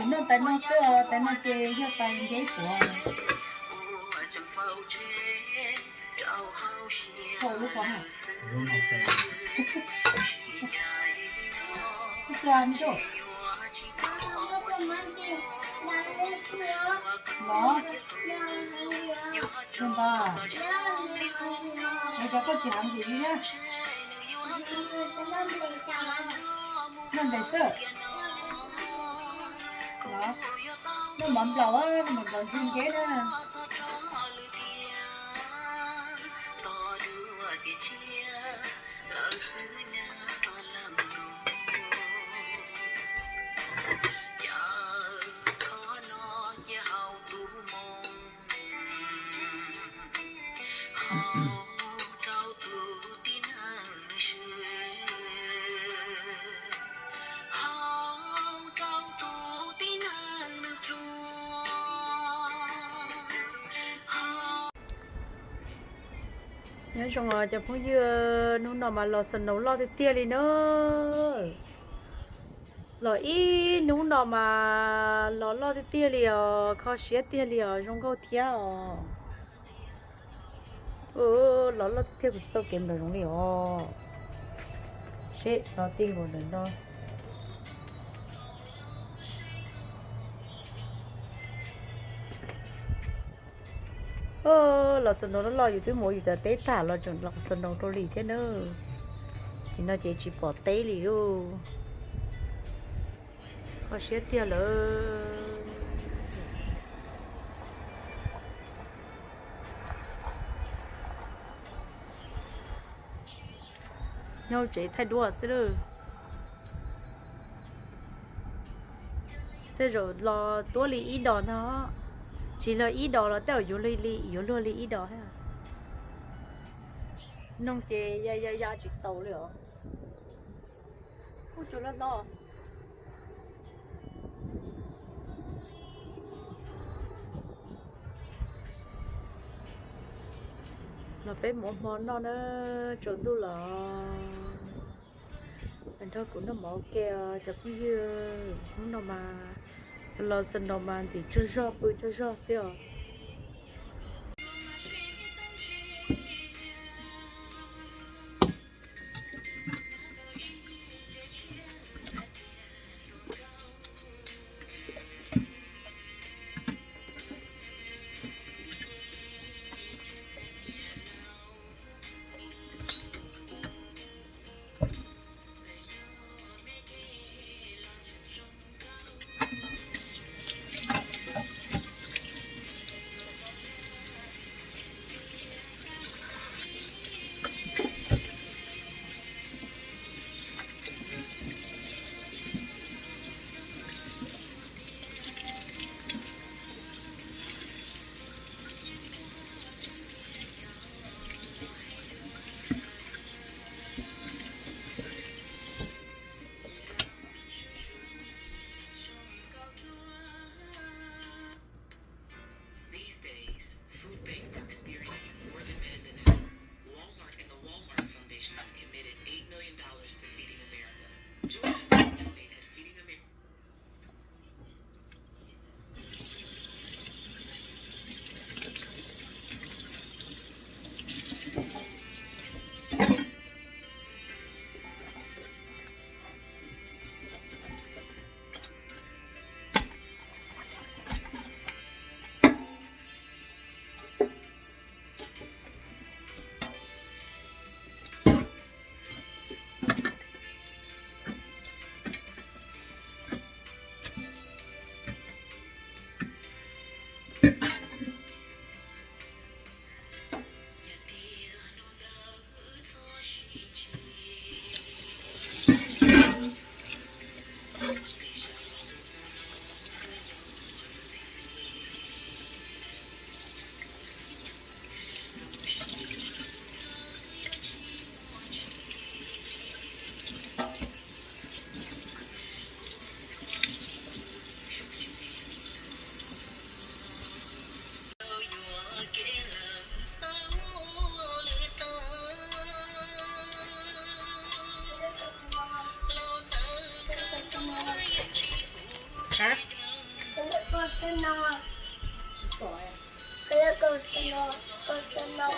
Noj tais no xwb os, tais no ces yog tais nce tuav. Kaum lub pov ha. Ua tsuag me tub. Los, tus npawg, ua cas koj tsis hais kuv li na? Noj nples xwb. Los, noj mov nplaum, noj mov nplaum ntxim nkev na. Nyob zoo os cov phooj ywg, hnub no mas los snow loj tiag tiag li na. Los ib hnub no mas los loj tiag tiag li os, kho siab tiag li os, zoo nkauj thiab os. Los loj tiag tiag, kuv tsis tau kev nram zoov li os. Seb los tij nkaus ntawm no. Los snow loj loj, yus twb mus yus cov teb tag los tseem los snow rau li thiab na. Nim no ces tsis pom teb li lauj. Kho siab tiag lawm. Nyob tsev thaij duab xwb lawm. Tej zaum los tuab li ib dos ntag. Tsis los ib dos los tej zaum yuav luag li, yuav luag li ib dos thiab. Noog ces ya ya ya tsis taus li os. Ub, cua loj hlob. Los peb mus ua hmo noj na, tsaus ntuj los. Nrog kuv noj mov ua ke os cov phooj ywg. Hnub no mas los snow mas ntxim tsaug zog, pw tsaug zog xwb os. no, kaus xwb no, kaus xwb no.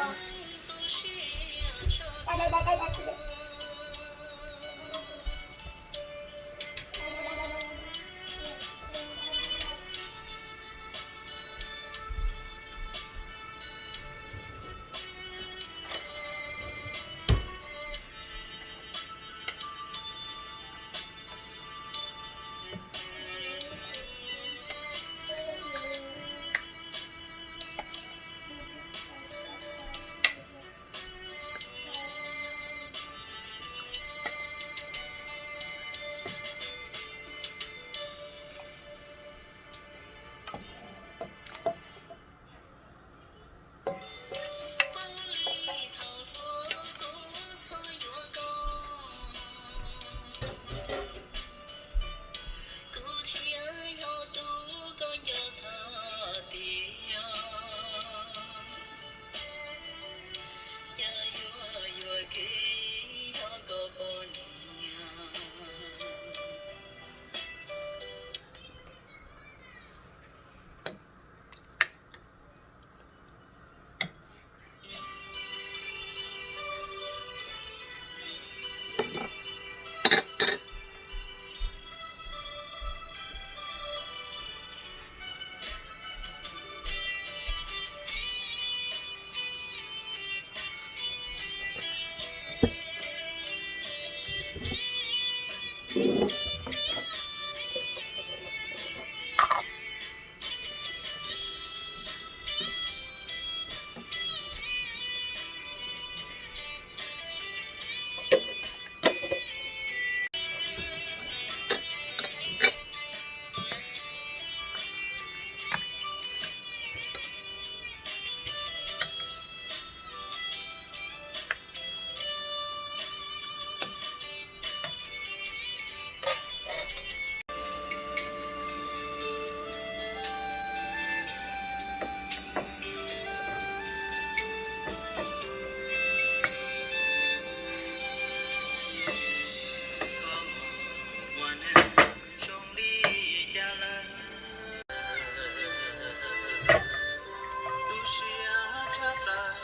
Tu siab tshaj plaws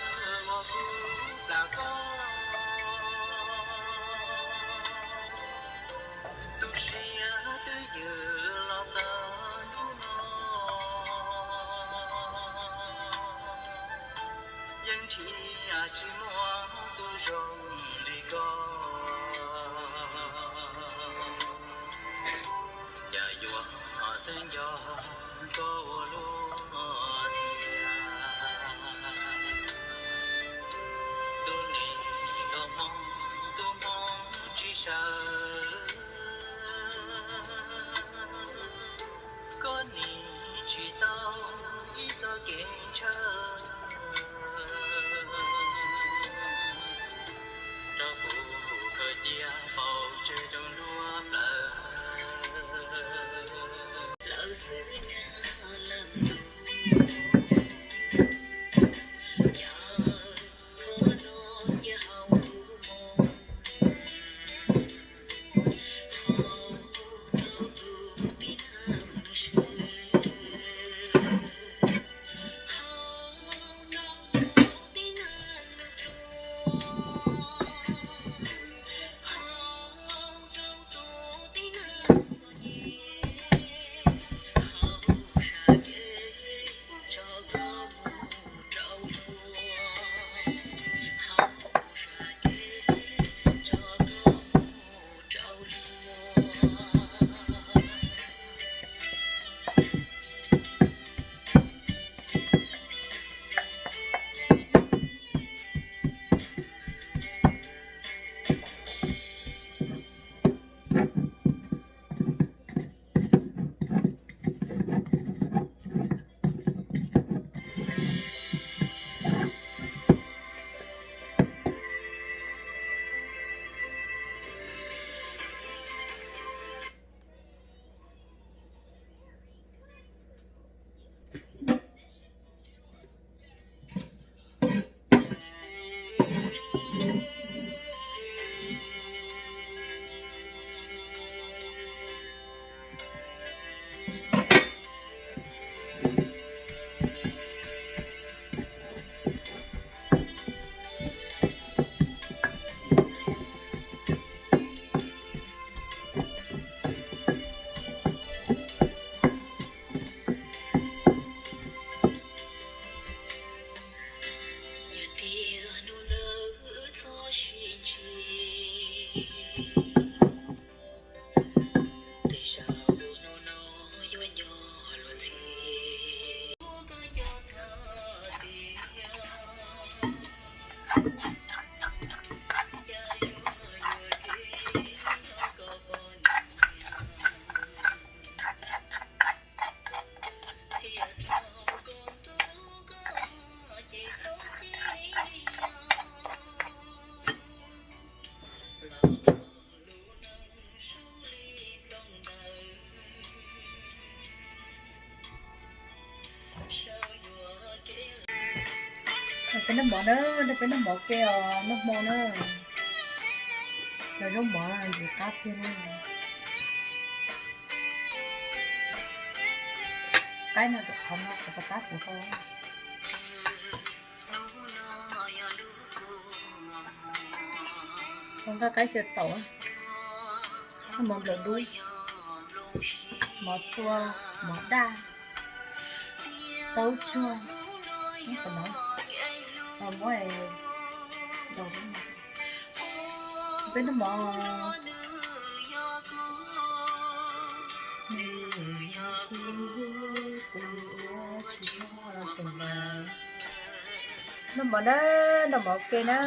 uas kuv plam koj, tu siab twj ywm los txog hnub no. Yeej nrhiav tsis muaj tus zoo li koj, cas yuav txawj nco koj ua luaj tiag. Tus neeg los hmoov tus hmoov tsis sawv, koj nim tsis tau ib txoj kev ntshaw. Rau kuv khaws cia paus tseg rau nruab plawv. Lawv xwb Peb noj mov na, nrog peb noj mov ke os, noj hmo na. Cov zaub mov ntxim qab tiag na. Qaib no cov qhov no cov pov tab kuv tau. Ua nqaij qaib tsis tau, noj mov nplawm dub, mov txua, mov daj, taub tsuag, muab, peb noj mov. Noj mov na, noj mov ke na.